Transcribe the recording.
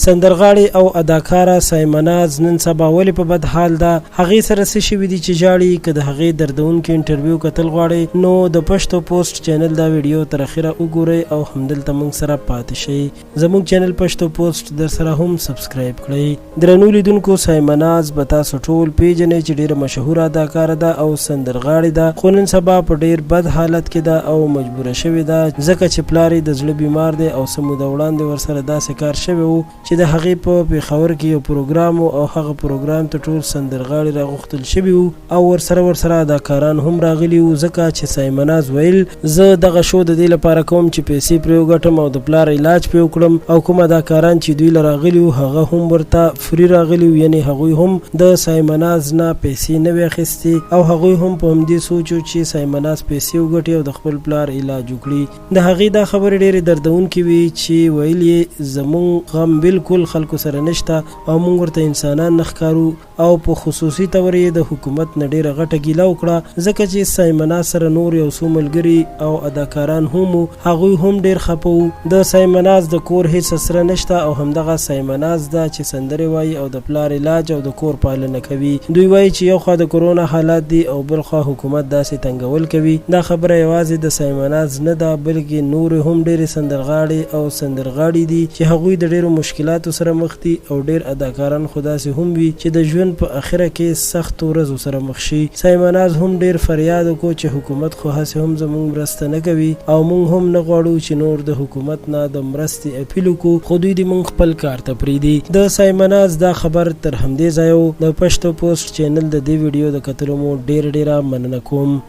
سندرغاړې او اداکاره صایمه ناز نن سبا ولې په بد حال ده؟ هغې سره څه شوي دي چې ژاړي؟ که د هغې دردونکې انټرویو کتل غواړئ نو د پښتو پوسټ چینل دا ویډیو تر اخره وګورئ او همدلته موږ سره پاتې شئ. زموږ چینل پښتو پوسټ درسره هم سبسکرایب کړئ. درنو لیدونکو صایمه ناز به تاسو ټول پیژنئ چې ډیره مشهوره اداکاره ده او سندرغاړې ده خو نن سبا په ډیر بد حالت کې ده او مجبوره شوې ده ځکه چې پلار یې د زړه بیمار دی او څه موده وړاندې ورسره داسې کار شوی و چې د هغې په پېښور کې یو پروګرام و او هغه پروګرام ته ټول سندرغاړي راغوښتل شوي وو او ورسره ورسره اداکاران هم راغلي وو ځکه چې صایمه ناز ویل زه دغه شو د دې لپاره کوم چې پیسې پرې وګټم او د پلار علاج پرې وکړم او کوم اداکاران چې دوی له راغلي وو هغه هم ورته فري راغلي وو یعنې هغوی هم د صایمه ناز نه پیسې نه وې اخیستې او هغوی هم په همدې سوچ وو چې صایمه ناز پیسې وګټي او د خپل پلار علاج وکړي. د هغې دا خبرې ډېرې دردونکې وې چې ویل یې زموږ غم بلکل خلکو سره نشته او موږ ورته انسانان نه ښکارو او په خصوصي طور یې د حکومت نه ډېره غټه ګیله وکړه ځکه چې سایمنا سره نور یو څو ملګري او اداکاران هم وو هغوی هم ډېر خپه وو. د سایمناز د کور هېڅ اسره نشته او همدغه سایمناز ده چې سندرې وایي او د پلار علاج او د کور پالنه کوي. دوی وایي چې یو خوا د کرونا حالات دي او بل خوا حکومت داسې تنګول کوي. دا خبره یوازې د سایمناز نه ده بلکې نورې هم ډېرې سندرغاړې او سندرغاړي دي چې هغوی د ډېرو مشکلاتو سره مخ دي او ډېر اداکاران خو داسې هم وي چې د ژوند په اخره کې سختو ورځو سره مخ شي. صایمه ناز هم ډېر فریاد وکړو چې حکومت خو هسې هم زموږ مرسته نه کوي او موږ هم نه غواړو چې نور د حکومت نه د مرستې اپیل وکړو خو دوی دې موږ خپل کار ته پرېږدي. د صایمه ناز دا خبر تر همدې ځایه و. د پښتو پوسټ چینل د دې ویډیو د کتلو مو ډېره ډېره مننه کوم.